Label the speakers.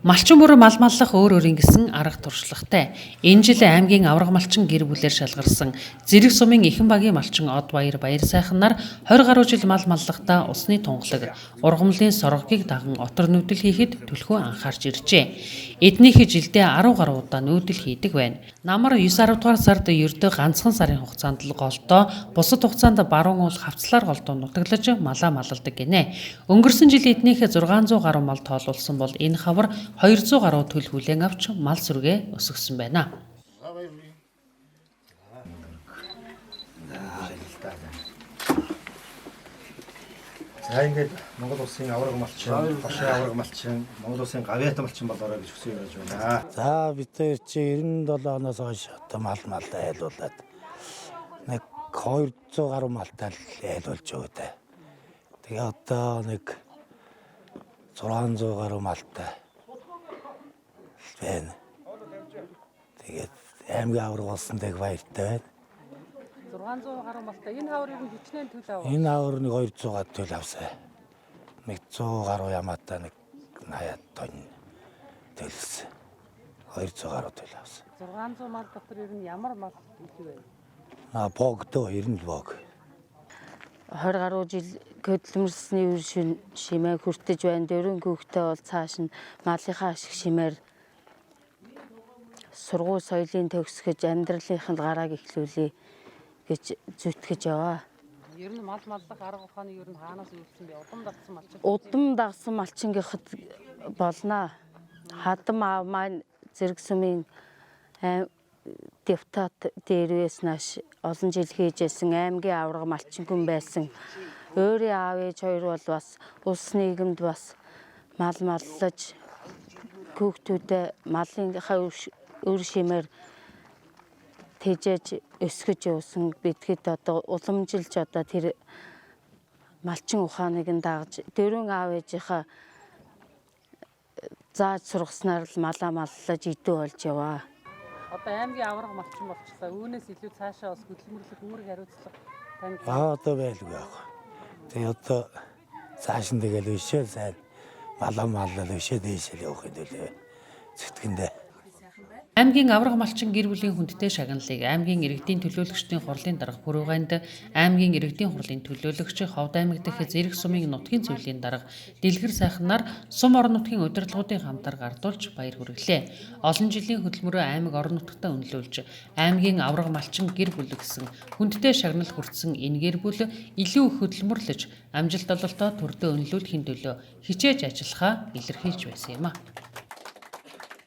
Speaker 1: Малчин бүр мал маллах өөр өөрийн гэсэн арга туршлагатай. Энэ жил аймгийн аварга малчин гэр бүлээр шалгарсан Зэрэг сумын ихэн багийн малчин Одбаяр баяр сайхнаар 20 гаруй жил мал маллахдаа усны тунгалаг, ургамлын соргогийг даган отор нүүдэл хийхэд түлхүү анхаарч иржээ. Эднийх жилдээ 10 гаруй удаа нүүдэл хийдэг байна. Намар 9 10 дугаар сард ердөө ганцхан сарын хугацаанд л голдоо, бусад хугацаанд баруун уул хавцлаар голдоо нутаглаж малаа малладаг гинэ. Өнгөрсөн жил эднийх 600 гаруй мал тоолуулсан бол энэ хавар 200 гаруй төл хүлээн авч мал сүргээ өсгөсөн байна.
Speaker 2: За ингээд Монгол улсын аварга малчин, хошин аварга малчин, Монгол улсын гавьяат малчин болоорой гэж хүсэн юм байна.
Speaker 3: За бид хоёр чи 97 оноос хойш одоо мал мал айлуулад нэг 200 гаруй малтай л айлуулж байгаа даа. Тэгээ одоо нэг 600 гаруй малтай байна. Тэгээд аймгийн аварга болсон дэг баяртай байна.
Speaker 4: 600 гаруй малтай. Энэ хавар ер нь хичнээн төл аваа.
Speaker 3: Энэ авар нэг 200 гад төл авсан. Нэг 100 гаруй ямаатай нэг 80 тонн төлсөн. 200 гаруй төл авсан.
Speaker 4: 600 мал дотор ер нь ямар мал илүү вэ?
Speaker 3: А богдоо ер нь л бог.
Speaker 5: 20 гаруй жил хөдөлмөрлсөний үр шимээ хүртэж байна. Дөрвөн хүүхдээ бол цааш нь малынхаа ашиг шимээр сургууль соёлын төгсгөж амьдралынх нь гарааг эхлүүлье гэж зүтгэж яваа.
Speaker 4: Ер нь мал маллах арга ухааны ер нь хаанаас үүссэн бэ? Удам дагсан малчин.
Speaker 5: Удам дагсан малчингийнхад болноо. Хадам аав маань Зэрэг сумын депутат дээрээс нааш олон жил хийжсэн аймгийн аварга малчингүн байсан. Өөрийн аав ээж хоёр бол бас улс нийгэмд бас мал маллаж хүүхдүүдэд малынхаа үр шимээр тэжээж өсгөж явсан бидгэд одоо уламжилж одоо тэр малчин ухааныг нь дагаж дөрвөн аав ээжийнхаа зааж сургаснаар л малаа маллаж идүү болж яваа.
Speaker 4: Одоо аймгийн аварга малчин болчихлоо. Үүнээс илүү цаашаа бас хөдөлмөрлөх үүрэг хариуцлага танд
Speaker 3: А одоо байлгүй яах. Тэгээ одоо цааш нь тэгэл өшөө сайн малаа маллал өшөө дээшэл явах юм төлөө зүтгэндээ.
Speaker 1: Аймгийн аварга малчин гэр бүлийн хүндтэй шагналыг аймгийн иргэдийн төлөөлөгчдийн хурлын дарга Пүрэвганд, аймгийн иргэдийн хурлын төлөөлөгч Ховд аймаг дахь Зэрэг сумын нутгийн зөвлөлийн дарга Дэлгэр сайхнаар сум орон нутгийн удирдлагуудын хамтар гардуулж баяр хүргэлээ. Олон жилийн хөдөлмөрөө аймаг орон нутгтаа үнэлүүлж аймгийн аварга малчин гэр бүл гэсэн хүндтэй шагнал хүртсэн энэ гэр бүл илүү их хөдөлмөрлөж амжилт ололтоо төрдөө үнэлүүлэхийн төлөө хичээж ажиллахаа илэрхийлж байсан юм а.